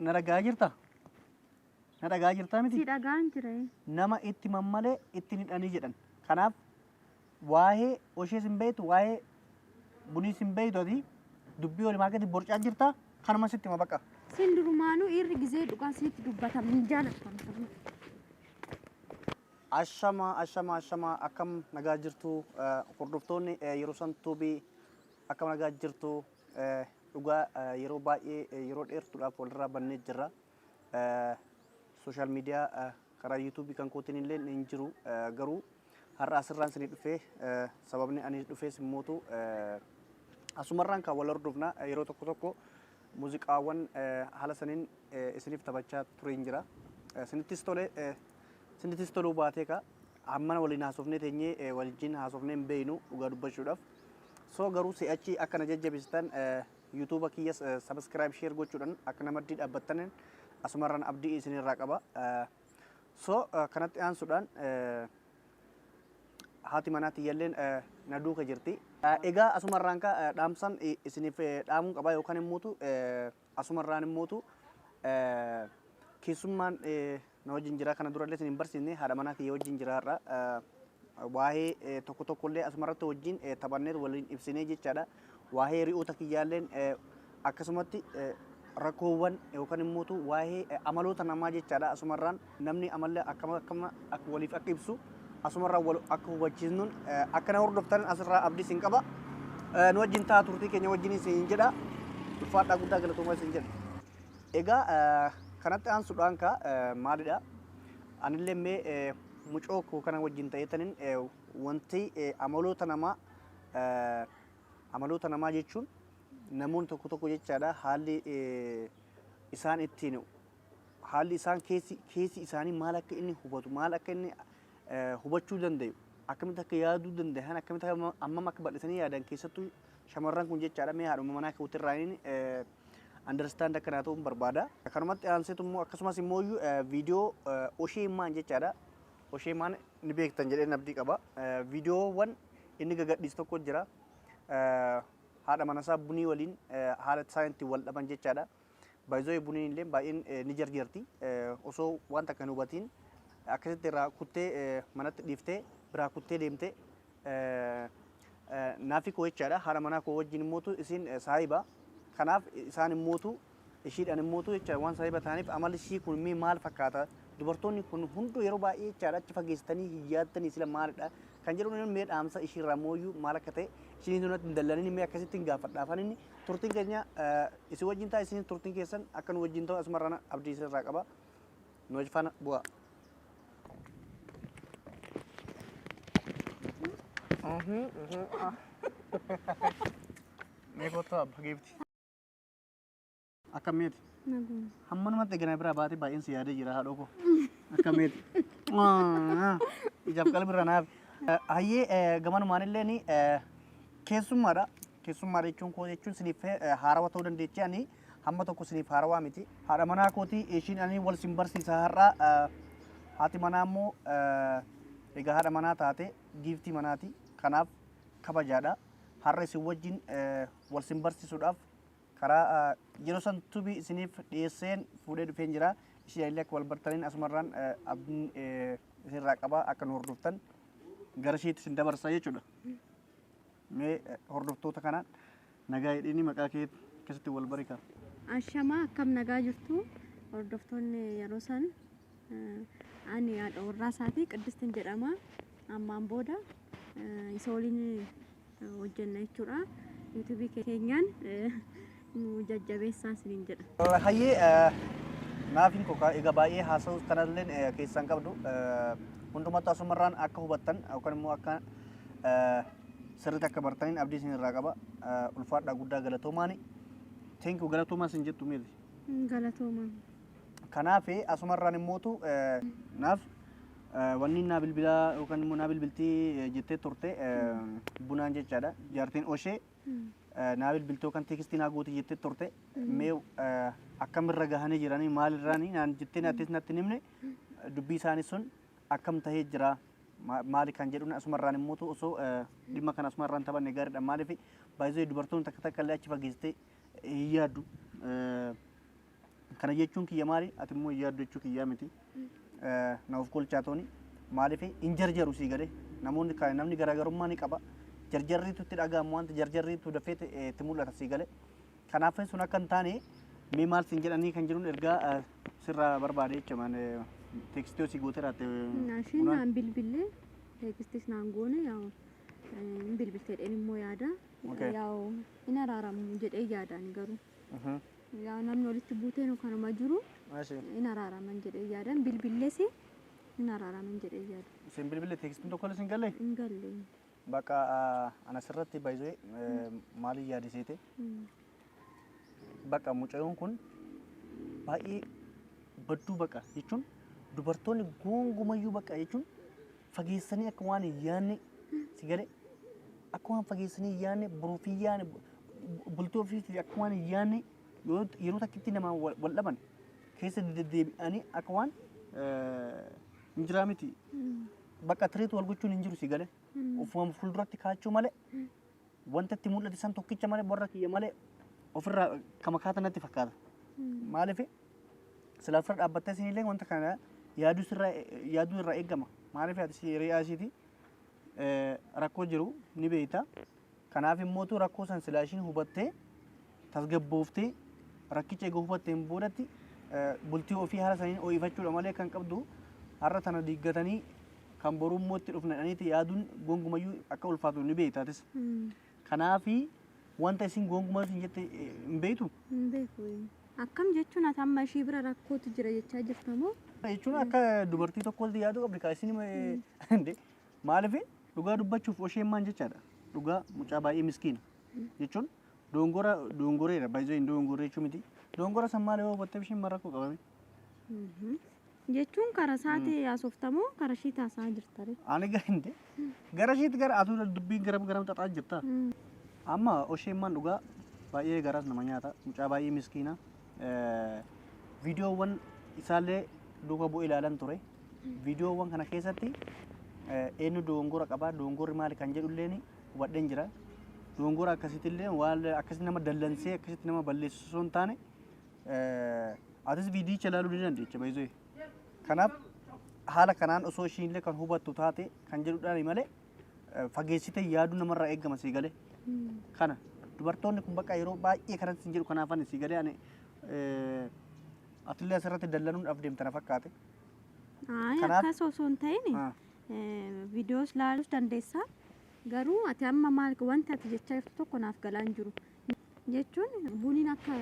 Na dhaga'aa jirtaa? Na dhaga'aa jirtaa miti? Si dhaga'aan jira. Nama itti himan malee itti hin hidhanii jedhan. Kanaaf waa'ee oshees hin beektu, waa'ee buniis hin beektu ati dubbii walumaa gadi borcaa jirta. Kanuma sitti hima bakka. Sin durumaanuu dhiirri gizee dhugaa sitti dubbatamu hin jaallattan. Ashama ashama ashama akkam nagaa jirtu hordoftoonni yeroo san tuubii akkam nagaa jirtu dhugaa yeroo baay'ee yeroo dheertuudhaaf walirraa bannee jirra. Sooshaal miidiyaa karaa yuutuubii kan kootiin illee hin jiru garuu har'a asirraan isinii dhufee sababni ani dhufees immootu asumarraan kan wal hordofna yeroo tokko tokko muuziqaawwan haala saniin isiniif taphachaa tureen jira. Isinittis tole isinittis toluu baatee ka hammana waliin haasofnee teenyee wajjin haasofnee hin beeknu dhugaa dubbachuudhaaf. So garuu si'achi akka na jajjabeessitan YouTube kiyyas subscribe share gochuudhaan akka na maddii dhaabbattan asumarraan abdii isinirraa qaba. So kanatti aansuudhaan haati manaa tiyyalleen na duuka jirti. Egaa asumarraan ka dhaamsan isiniif dhaamuun qaba yookaan immootu asumarraan immootu keessummaan na wajjin jira kana durallee isin hin barsiisne haadha manaa kiyya wajjin jira har'a. Waa'ee tokko tokkollee asumarratti wajjin taphannee waliin ibsinee jechaadha. Waa'ee ri'oota kiyyaalleen akkasumatti rakkoowwan yookaan immootu waa'ee amaloota namaa jechaadha. Asumarraan namni amalli akkam akkam akka waliif akka ibsu asumarraan wal akka hubachiisnuun akka na hordoftan asirraa abdii isin qaba. Nu wajjin ta'a turtii keenya wajjin isin jedha. Ulfaadhaa guddaa galatoomaa isin jedha. Egaa kanatti aansuudhaan ka maalidha? Anillee mee mucoo koo kana wajjin ta'eetanin wanti amaloota namaa amaloota namaa jechuun namoonni tokko tokko jechaadha haalli isaan ittiin haalli isaan keessi keessi isaanii maal akka inni hubatu maal akka inni hubachuu danda'u akkamitti akka yaaduu danda'an akkamitti hammam akka bal'isanii yaadan keessattuu shamarran kun jechaadha mee haadhuma manaa keewwatirraa inni understand akka naa ta'uun barbaada. Kanumatti aanseetu immoo akkasumas immoo viidiyoo Oshee Maan jechaadha. Oshee Maan ni beektan jedheen abdii qaba. Viidiyoowwan inni gagadhiisu tokko jira. Haadha manasaa Bunii waliin haala isaan ittiin wal dhaban jechaadha. Baay'ee Buniin illee baay'een ni jarjarti. Osoo waan takka hin hubatiin akkasitti irraa kuttee manatti dhiiftee biraa kuttee deemte. Naafi koo jechaadha. Haadha manaa koo wajjin immootu isiin saahiba. Kanaaf isaan immootu ishiidhaan immootu jecha waan saahiba ta'aniif amalli ishii kun mee maal fakkaata? Dubartoonni kun hunduu yeroo baay'ee jechaadha achi fageessitanii hin yaaddanii sila maalidha? Kan jedhu mee dhaamsa ishiirraa mooyyuu maal akka ta'e ishiin natti hin dallaniin mee akkasitti hin gaafadha. Afaan inni turtiin keenya isin wajjin ta'a isin turtiin keessan akka nu wajjin ta'u asumarraan abdii isinirraa qaba. Nu wajjin faana bu'aa. Mee kottu abba giifti. Akka meeti. Naguma. Hammanumatti eegana biraa baatee baay'een si yaadee jira haadhoo koo. Akka meeti. Ijaaf qalbirra naaf. Hayyee gamanumaan illee ni keessummaadha. Keessummaadha jechuun koo jechuun siniif haarawa ta'uu dandeechi ani hamma tokko siniif haarawaa miti. Haadha manaa kootii ishiin ani wal sin barsiisa har'a haati manaa immoo egaa haadha manaa taate giiftii manaati. Kanaaf kabajaadha. Har'a isin wajjin wal sin barsiisuudhaaf karaa yeroo san tubii isiniif dhiyeesseen fuudhee dhufeen jira. Isheen illee akka wal bartaniin asumarraan abdiin isinirraa qaba akka nu hordoftan gara isheetti isin dabarsa jechuudha. Mee hordoftoota kanaan nagaa jedhiini maqaa kee keessatti wal bari kaa. Ashamaa akkam nagaa jirtu hordoftoonni yeroo san ani haadha warraa isaatii Qiddistin jedhama. Ammaan booda isa waliin hojjenna jechuudha. Yuutuubii keenyaan nu jajjabeessaa isiniin jedha. Hayyee naafin koo egaa baay'ee haasa'uu kanallee keessaan qabdu hundumattuu asumarraan akka hubattan yookaan immoo akka sirriitti akka bartaniin abdii isin irraa qaba. Ulfaadhaa guddaa galatoomaani. Thank you galatoomaa isin jettu miiti. Galatoomaa. Kanaaf asumarraan immootu naaf wanni naa bilbilaa yookaan immoo naa bilbiltii jettee turte bunaan jechaadha. Jaartiin oshee naa bilbiltee yookaan teekstii naa gooti jettee turte mee akkamirra gahanii jiranii maalirraanii naan jettee nattis natti hin himne dubbii isaanii sun akkam tahee jira maali kan jedhuun asumarraan immootu osoo dhimma kana asumarraan taphanne gaariidha. Maaliif baay'ee dubartoonni takka takka illee achi fageessitee hin yaaddu. Kana jechuun kiyya maali? Ati immoo yaaddu jechuu kiyyaa miti. Na of kolchaa tooni. Maaliif hin jarjaru sii galee namoonni namni garaagarummaa ni qaba. Jarjarriitu itti dhaga'amu wanta jarjarriitu dafee itti mul'ata sii galee. Kanaaf sun akka hin taane mee maal siin jedhanii kan jiruun ergaa sirraa barbaade jecha teeksitoo si gootee raatte. Ishiin naan bilbilee teekstis naan goone yaa'u hin bilbiltee dheen immoo yaada. Yaa'u hin araaramu jedhee yaadaan garuu. Yaa'u namni walitti buuteen kanuma jiru hin araaraman jedhee yaadan bilbillees hin araaraman jedhee yaada. Isin bilbilee teekstiin tokko illee sin galle? Hin galle. Bakka ana sirratti baay'ee maaliin yaadiseete? Bakka mucayyoon kun baay'ee badduu bakka jechuun dubartoonni gongumayyuu bakka jechuun fageessanii akka waan hin yaadne si galee akka waan fageessanii hin yaadne boruuf hin yaadne bultii ofiif akka waan hin yaadne yeroo takkitti namaa wal dhaban keessa deddeebi'anii akka waan hin jiraa miti. Bakka tireetu wal gochuun hin jiru si galee ofuma fuulduratti kaachuu malee wanta itti mul'ate san tokkicha malee warra kiyya malee ofirraa kama kaata natti fakkaata. Maaliif silaa ofirra dhaabbattee isinillee wanta kana yaaduu sirraa yaaduu irraa eegama. Maaliif ati hiriyaa ishiiti rakkoo jiru ni beekta. Kanaaf immootu rakkoo san silaa ishiin hubattee tasgabbooftee rakkicha eega hubatteen boodatti bultii ofii haala saniin ho'ifachuudha malee kan qabdu har'a tana diiggatanii kan boruu immoo itti dhufna jedhaniiti yaaduun gongumayyuu akka ulfaatu ni beekta atis. Kanaafi wanta isin gongumaa isin jette hin beektu. Hin beeku. Akkam jechuun ati amma ishii bira rakkootu jira jechaa jirta moo? Jechuun akka dubartii tokkotti yaaduu qabdi kaa isin maaliif dhugaa dubbachuuf osheen maan jechaadha. Dhugaa mucaa baay'ee miskiina jechuun dongora dongoreera baay'ee hin dongoree jechuu miti. Dongora san maal yoo hubattee isheen maal rakkoo qabame? Jechuun karaa isaatii haasoftamoo karaa ishii taasaa jirta ree? Ani gara gara ishiitti gara atuu dubbiin garam garam xaxaa jirta. Amma osheen maan dhugaa baay'ee garaas nama nyaata mucaa baay'ee miskiina. Viidiyoowwan isaallee duuka bu'ee ilaalan ture. Viidiyoowwan kana keessatti eenyu dogongora qabaa dogongorri maali kan jedhulleen hubadheen jira. Dogongora akkasittillee waan akkasitti nama dallansee akkasitti nama balleessu osoo hin taane atis viidiyicha ilaaluu ni dandeecha baay'ee. Kanaaf haala kanaan osoo ishiinillee kan hubattu taate kan jedhudhaan malee fageessitee yaaduu namarraa eegama sii galee. Kana dubartoonni kun bakka yeroo baay'ee kanan siin jedhu kanaafan sii galee ani atillee asirratti dallanuudhaaf deemta na fakkaate. Akkas osoo hin ta'in viidiyoos ilaaluus dandeessa. Garuu ati amma maal wanta ati jechaa jirtu tokko naaf galaa hin jiru. Jechuun buniin akka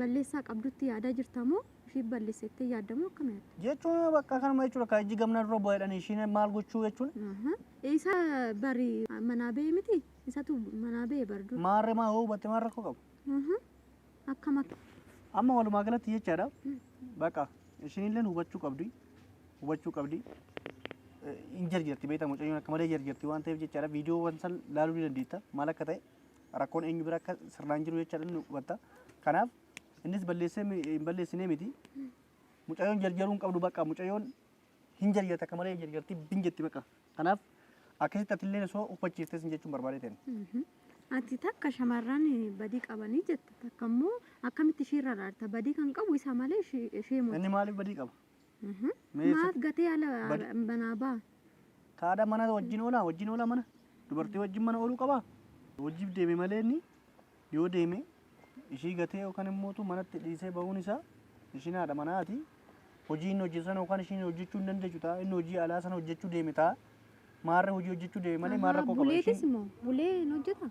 balleessaa qabdutti yaadaa jirta moo ishii balleessettee yaaddamoo akkam yaadda? Jechuun bakka kanuma jechuudha kan ijji gamna dura bu'eedhaan ishiin maal gochuu jechuun. Isa bari manaa ba'e miti isatu manaa ba'e bar dura. Maarree maa hoo hubatte maal rakkoo qabu? Akkam akka. Amma walumaa galatti jechaadha. Bakka ishiinillee hubachuu qabdi. Hubachuu qabdi. Hin jarjarti beektaa mucayyoon akka malee jarjarti waan ta'eef jechaadha. Viidiyoowwan san laaluu ni dandeetta. Maal akka ta'e rakkoon eenyu bira akka sirnaan jiru jechaadha ni hubatta. Kanaaf innis balleessee hin balleessinee miti. Mucayyoon jarjaruu hin qabdu bakka mucayyoon hin jarjarti akka malee jarjarti bin jetti bakka. Kanaaf akkasitti atillee osoo hubachiiftee sin jechuun barbaadee ta'e. Ati takka shamarran badii qabanii jetta takka immoo akkamitti ishiirra raarta badii kan qabu isa malee ishee moti. Inni maaliif badii qaba? Maaf gatee ala manaa ba'a? Kaadha mana wajjin oolaa wajjin oolaa mana dubartii wajjin mana ooluu qabaa? Hojiif deeme malee inni yoo deeme ishii gatee yookaan immoo manatti dhiisee bahuun isaa ishiin haadha manaati. Hojii inni hojjetu sana yookaan ishiin hojjechuu hin dandeessu ta'a inni hojii alaa sana hojjechuu deeme ta'a. Maarree hojii hojjechuu deeme malee maal rakkoo qaba? Buleetis moo bulee hin hojjeta?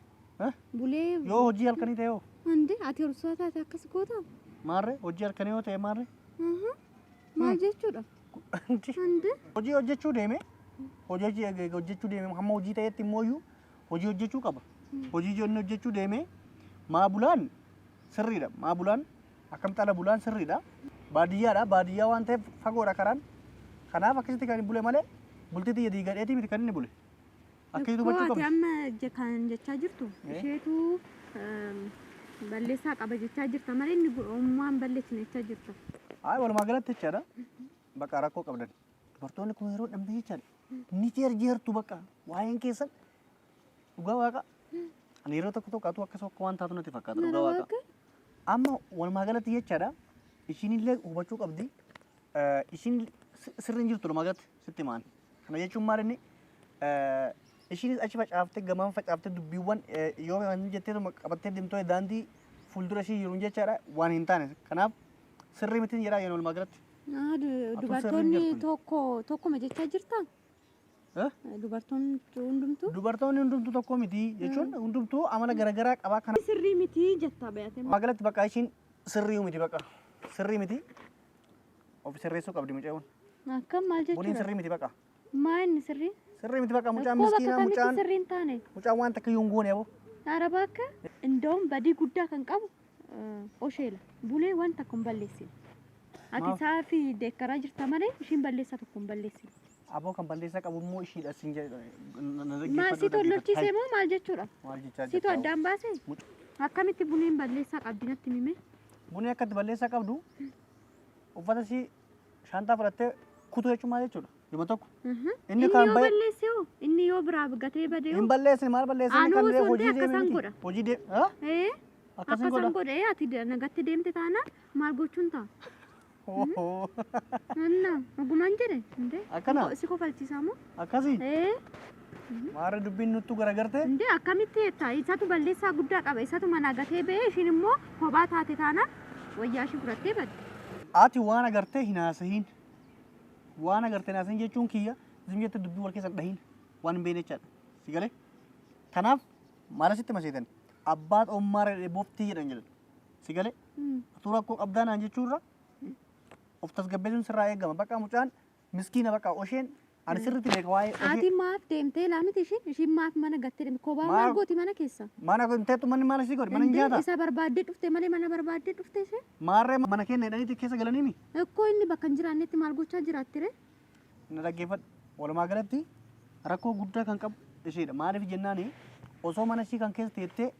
Bulee Yoo hojii halkanii ta'e hoo? Ande ati horsiisaa taate akkas goota? Maarree hojii halkanii yoo ta'e maarree? Maal jechuudha? Ande Hojii hojjechuu deeme hojii hojjechuu deeme hamma hojii ta'etti immoo hojii hojjechuu qaba. Hojii inni hojjechuu deeme maa bulaan sirriidha. Maa bulaan akkam xala bulaan sirriidha. Baadiyyaadha. Baadiyyaa waan ta'eef fagoodha karaan. Kanaaf akkasitti kan bule malee bultii xiyya diigadheetii miti kan inni bule. Akkasitti hubachuu ati qabdi. amma kan jechaa jirtu isheetu balleessaa qaba jechaa jirta malee inni ummaan balleessine jechaa jirta. Hayi walumaa galatti jechaadha. Bakka rakkoo qabdan. Dubartoonni kun yeroo dhabde jechaadha. Ni jarjartu bakka waa'een keessan dhugaa waaqa. Ani yeroo tokko tokko atuu akkas akka waan taatu natti fakkaata dhugaa waaqa. Amma walumaa galatti jechaadha. Ishiin illee hubachuu qabdi. Ishiin sirri hin jirtu walumaa galatti sitti himaan. Kana jechuun maal inni ishiinis achi facaaftee gamaan facaaftee dubbiiwwan yoo kan jettee qabattee deemtoo daandii fuuldura ishii jiru jechaadha waan hin taane. Kanaaf sirrii miti jedhaa yeroo walumaa galatti. Dubartoonni tokko tokkuma jechaa jirtaa? Dubartoonni hundumtuu? Dubartoonni hundumtuu tokko miti jechuun hundumtuu amala garaagaraa qabaa kana. Sirrii miti jettaa bayate. Walumaa galatti bakka ishiin sirrii miti bakka sirrii miti of sirreessuu qabdi mucayyoon. Akkam maal Buniin jechuudha? sirrii miti bakka. Maa inni sirrii? Sirrii miti bakka mucaan Rakkoo bakka miskiinaa kamitti mucaan sirrii hin taane? mucaan waan takka iyyuu hin goone aboo. ኧረ እባክህ እንደውም badii guddaa kan qabu osheela bulee waan takka hin balleessine. Ati Maaf? isaa fi deekkaraa jirta malee ishiin balleessaa tokko hin balleessine. Aboo kan balleessaa qabu immoo ishiidha siin jedhe. Maal situ lolchiisee moo maal jechuudha? Maal jechaa Situ jirta? addaan baasee? Akkamitti buneen balleessaa qabdi natti himi? Bunni akka itti balleessaa qabdu uffata ishii shaantaa fudhattee kutuu jechuun maal jechuudha? Dhuma tokko. Inni Inni kan yoo bahe- balleesse hoo? Inni yoo biraa gatee bade hoo? Hin balleessine maal balleessine Anuu kan osoo hin hojii ta'e deeme akkasaan miti. godha. Hojii deeme. Ha? Ee? Akkasiin Akkasaan godha. godha ee ati nagatti deemte taanaan maal gochuun ta'a? Ohoo. Anna ogumaan jedhe indee Akkana? Si kofalchiisaa moo? Akkasii. Ee? Maarra dubbiin nuttu garagarte. Indee akkamitti jetta? Isatu balleessaa guddaa qaba. Isatu manaa gatee ba'ee ishiin immoo kophaa taate taanaan wayyaa ishii fudhattee badde. Ati waan agartee hin haasahin. Waan agartee hin haasahin jechuun kiyya zim jette dubbii wal keessa hin dhahin waan hin beekne jechaadha. Si galee? Kanaaf maal asitti maseetan? Abbaa xommaa re'ee boftii jedhan jedhan. Si galee? Atuu rakkoo qabdaa naan jechuurra of tasgabbeessuun sirraa eegama. Bakka mucaan miskiina bakka osheen ani sirriitti beeka waa'ee Ati oshee. maaf deemtee laamiti ishiin? Ishiin maaf mana gattee deemte? Kophaa maal gooti mana keessa? Mana kun teettu manni maal asii godhi? Mana hin Indee nyaata? isa barbaaddee dhufte malee mana barbaaddee dhufte ishee? Maarree mana keenya jedhaniiti keessa galaniimi? Ikkoo inni bakka hin jiraannetti maal gochaa jiraatti ree? Na dhaggeeffadhu. Walumaa galatti rakkoo guddaa kan qabu isheedha. Maaliif jennaani osoo mana ishii kan keessa teettee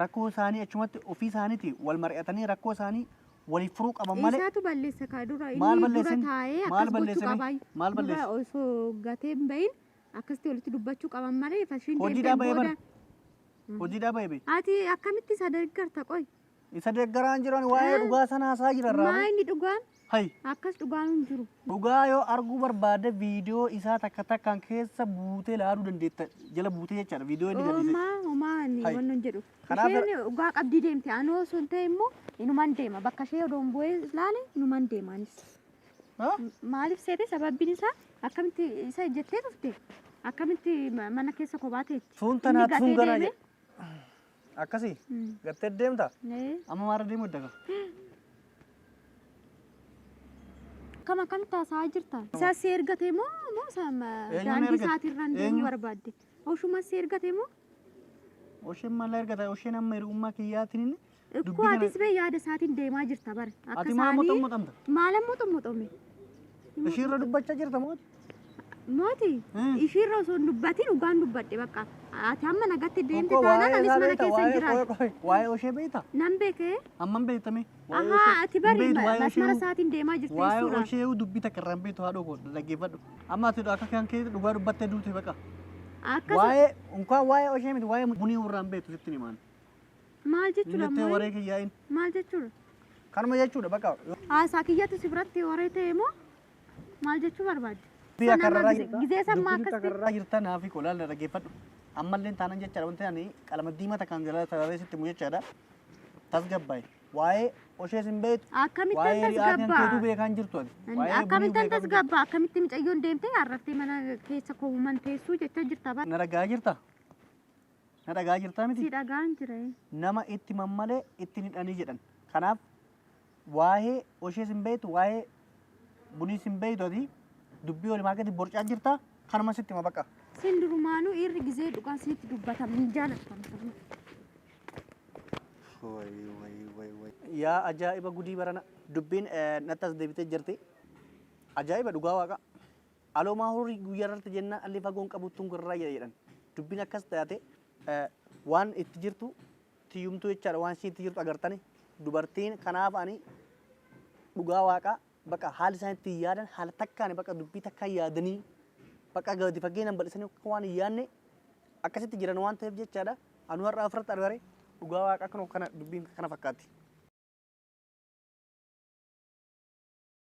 rakkoo isaanii achumatti ofii isaaniiti wal mari'atanii rakkoo isaanii waliif furuu qaban malee Isaatu balleessa kaa dura Maal inni dura balleessin? taa'ee Maal akkas gochuu balleessine? qabaa. Maal Dura balleesse? osoo gatee hin bahin akkasitti walitti dubbachuu qaban malee fashiin Hojiidhaa deemteen bahee booda. bara. Hojiidhaa bahee bee. Ati akkamitti isa deeggarta qoy? Isa deeggaraan jiran waa'ee dhugaa sana haasaa jiran Maa raabu. inni dhugaan Hay akkas dhugaan hin jiru. dhugaa yoo arguu barbaadde viidiyoo isaa takka takkaan keessa buutee ilaaluu dandeetta jala buutee jechaadha viidiyoo inni gadhiise. Homaa homaa ani Hay. wannan jedhu. Kanaaf- Isheen dhugaa qabdii deemte anoo osoo hin ta'e immoo inuman deema bakka ishee odoon bu'ee ilaale inuman deema anis. Ha? Maaliif seete sababbiin isaa akkamitti isa jettee dhufte akkamitti mana keessa kophaa teetti. Sun Inni tanaa sun gatee ganaa deeme. jedhe. Akkasii gattee deemta amma maara deemu edda ka. Akkam akkamitti haasa'aa jirta? Isa si ergate moo moo isa Eenyuun daandii ergate? isaatirraan deemuu Eenyu? barbaadde? Oshuma si ergate moo? Osheen maal ergata? Osheen amma hir'ummaa kiyyaatiin inni Ikkoo atis bee yaada isaatiin deemaa jirta bare. Akka Ati maal isaanii moxomoxamta? maal moxomoxame? Ishiirra dubbachaa jirta mooti? Mooti ishiirra osoo hin dubbatin dhugaan dubbadhe bakka. Ati amma nagatti deemte Tokko taanaan waa'ee anis isaa mana beekta? keessa hin Waa'ee jiraadhu. qoy qoy waa'ee oshee beekta? Nan beekee? Hammam beektame? Waa'ee Ahaa oshee ati hin bari beektu waa'ee masmara oshee isaatiin deemaa jirta waa'ee jechuudha. oshee dubbii takka irraa hin beektu haadhoo koo dhaggeeffadhu. Amma ati akka kan kee dhugaa dubbattee duute baqa. Akkas Waa'ee unkaan waa'ee oshee miti waa'ee bunii irraa hin beektu sitti himaan. maal jechuudha Jettee ammoo? waree kiyyaa'in. Maal jechuudha? Kanuma jechuudha baqa. Haasaa kiyyatu si biratti horee ta'e moo maal jechuu barbaadde? Dubbii akka irraa Gizee jirta. sammaa Dubbii akka akkasitti irraa jirta naafi koo laalla dhaggeeffadhu. Ammallee taanan jechaadha wanti ani qalama diimaa takkaan jala tararee sitti himu jechaadha. Tasgabbaa'e. Waa'ee oshees hin beektu. akkamittan Waa'ee ri'aatiin keetuu tasgabbaa? beekaan jirtu ati. Waa'ee bunii Akkamittan beekaan jirtu. tasgabbaa? Akkamitti mucayyoon deemtee arraftee mana keessa kooman teessuu jechaa jirta bara. Na dhagaa jirta? Na dhagaa jirta miti? Si dhagaan jira. Nama itti mammalee itti hidhanii jedhan. Kanaaf waa'ee oshees hin beektu waa'ee buniis hin beektu ati dubbii walumaa gadi borcaa jirta kanuma sitti hima bakka. Sin durumaanuu dhiirri gizee dhugaan sinitti dubbatamu hin jaalatamu. Yaa ajaa'iba gudii barana dubbiin natti as deebitee jirti. Ajaa'iba dhugaa waaqa. Aloomaa horii guyyaa irratti jennaan alli fagoon qabuttuun gurraa jedha jedhan. Dubbiin akkas taate waan itti jirtu tiyyumtuu jechaadha waan isheen itti jirtu agartani. Dubartiin kanaaf ani dhugaa waaqaa bakka haalli isaan itti yaadan haala takkaan bakka dubbii takkaan yaadanii bakka gadi fageenyaan bal'isanii akka waan hin yaadne akkasitti jiran waan ta'eef jechaadha. Anu har'a ofirratti argare dhugaa waaqaa kana dubbiin kana fakkaatti.